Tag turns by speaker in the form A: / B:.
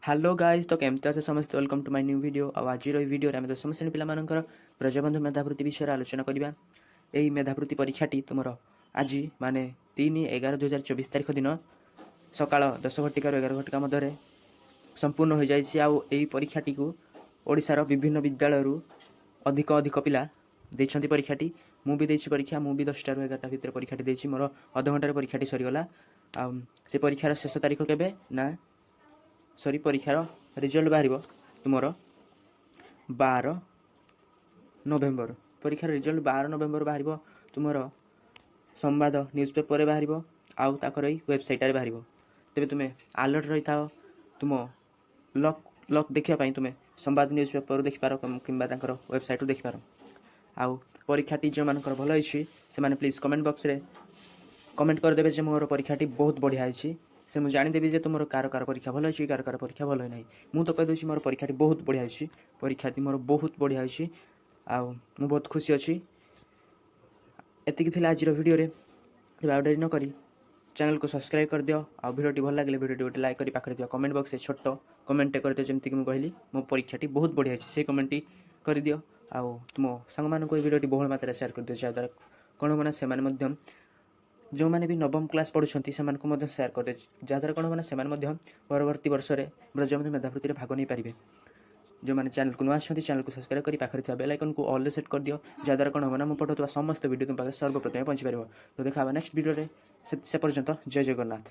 A: Hello guys, ତ କେମିତି ଅଛ ସମସ୍ତେ? Welcome to my new video. ଆଉ ଆଜିର ଏହି ଭିଡ଼ିଓରେ ଆମେ ଦଶମ ଶ୍ରେଣୀ ପିଲାମାନଙ୍କର ବ୍ରଜବନ୍ଧୁ ମେଧାବୃତ୍ତି ବିଷୟରେ ଆଲୋଚନା କରିବା। ଏହି ମେଧାବୃତ୍ତି ପରୀକ୍ଷାଟି ତୁମର ଆଜି, ମାନେ 3/11/2024 ତାରିଖ ଦିନ ସକାଳ 10 ଘଟିକାରୁ 11 ଘଟିକା ମଧ୍ୟରେ ସମ୍ପୂର୍ଣ୍ଣ ହୋଇଯାଇଛି। ଆଉ ଏହି ପରୀକ୍ଷାଟିକୁ ଓଡ଼ିଶାର ବିଭିନ୍ନ ବିଦ୍ୟାଳୟରୁ ଅଧିକ ଅଧିକ ପିଲା ଦେଇଛନ୍ତି ପରୀକ୍ଷାଟି। ମୁଁ ବି ଦେଇଛି ପରୀକ୍ଷା। ମୁଁ ବି 10ଟାରୁ 11ଟା ଭିତରେ ପରୀକ୍ଷାଟି ଦେଇଛି। ମୋର ଅଧଘଣ୍ଟାରେ ପରୀକ୍ଷାଟି ସରିଗଲା। ଆଉ ସେ ପରୀକ୍ଷାର ଶେଷ ତାରିଖ କେବେ ନା, ସରି, ପରୀକ୍ଷାର ରେଜଲ୍ଟ ବାହାରିବ ତୁମର 12 ନଭେମ୍ବର। ପରୀକ୍ଷାର ରେଜଲ୍ଟ 12 ନଭେମ୍ବର ବାହାରିବ। ତୁମର ସମ୍ବାଦ ନ୍ୟୁଜ୍ ପେପରରେ ବାହାରିବ ଆଉ ତାଙ୍କର ଏଇ ୱେବସାଇଟ୍ରେ ବାହାରିବ। ତେବେ ତୁମେ ଆଲର୍ଟ ରହିଥାଅ। ତୁମ ଲକ୍ ଲକ୍ ଦେଖିବା ପାଇଁ ତୁମେ ସମ୍ବାଦ ନ୍ୟୁଜ୍ ପେପରରୁ ଦେଖିପାର କିମ୍ବା ତାଙ୍କର ୱେବସାଇଟ୍ରୁ ଦେଖିପାର। ଆଉ ପରୀକ୍ଷାଟି ଯେଉଁମାନଙ୍କର ଭଲ ହେଇଛି, ସେମାନେ ପ୍ଲିଜ୍ କମେଣ୍ଟ ବକ୍ସରେ କମେଣ୍ଟ କରିଦେବେ ଯେ ମୋର ପରୀକ୍ଷାଟି ବହୁତ ବଢ଼ିଆ ହେଇଛି। ସେ ମୁଁ ଜାଣିଦେବି ଯେ ତୁମର କାହାର କାହାର ପରୀକ୍ଷା ଭଲ ହେଇଛି, କାହାର କାହାର ପରୀକ୍ଷା ଭଲ ହେଇନାହିଁ। ମୁଁ ତ କହିଦେଉଛି, ମୋର ପରୀକ୍ଷାଟି ବହୁତ ବଢ଼ିଆ ହେଇଛି। ପରୀକ୍ଷାଟି ମୋର ବହୁତ ବଢ଼ିଆ ହେଇଛି ଆଉ ମୁଁ ବହୁତ ଖୁସି ଅଛି। ଏତିକି ଥିଲା ଆଜିର ଭିଡ଼ିଓରେ। ତେବେ ଆଉ ଡେରି ନକରି ଚ୍ୟାନେଲକୁ ସବସ୍କ୍ରାଇବ୍ କରିଦିଅ। ଆଉ ଭିଡ଼ିଓଟି ଭଲ ଲାଗିଲେ ଭିଡ଼ିଓଟି ଗୋଟେ ଲାଇକ୍ କରି ପାଖରେ ଥିବା କମେଣ୍ଟ ବକ୍ସରେ ଛୋଟ କମେଣ୍ଟଟେ କରିଦିଅ। ଯେମିତିକି ମୁଁ କହିଲି, ମୋ ପରୀକ୍ଷାଟି ବହୁତ ବଢ଼ିଆ ହେଇଛି, ସେଇ କମେଣ୍ଟଟି କରିଦିଅ। ଆଉ ତୁମ ସାଙ୍ଗମାନଙ୍କୁ ଏଇ ଭିଡ଼ିଓଟି ବହୁଳ ମାତ୍ରାରେ ସେୟାର କରିଦିଅ, ଯାହାଦ୍ୱାରା କ'ଣ ହେବ ନା ସେମାନେ ମଧ୍ୟ, ଯେଉଁମାନେ ବି ନବମ କ୍ଲାସ୍ ପଢ଼ୁଛନ୍ତି, ସେମାନଙ୍କୁ ମଧ୍ୟ ସେୟାର କରିଦିଅ, ଯାହାଦ୍ୱାରା କ'ଣ ହେବ ନା ସେମାନେ ମଧ୍ୟ ପରବର୍ତ୍ତୀ ବର୍ଷରେ ବ୍ରଜବନ୍ଧୁ ମେଧାବୃତ୍ତିରେ ଭାଗ ନେଇପାରିବେ। ଯେଉଁମାନେ ଚ୍ୟାନେଲକୁ ନୂଆ ଅଛନ୍ତି, ଚ୍ୟାନେଲକୁ ସବସ୍କ୍ରାଇବ୍ କରି ପାଖରେ ଥିବା ବେଲ୍ ଆଇକନ୍କୁ ଅଲ୍ରେ ସେଟ୍ କରିଦିଅ, ଯାହାଦ୍ୱାରା କ'ଣ ହେବ ନା ମୁଁ ପଠାଉଥିବା ସମସ୍ତ ଭିଡ଼ିଓ ତୁମ ପାଖରେ ସର୍ବପ୍ରଥମେ ପହଞ୍ଚିପାରିବ। ତ ଦେଖା ହେବା ନେକ୍ସଟ ଭିଡ଼ିଓରେ। ସେ ପର୍ଯ୍ୟନ୍ତ ଜୟ ଜଗନ୍ନାଥ।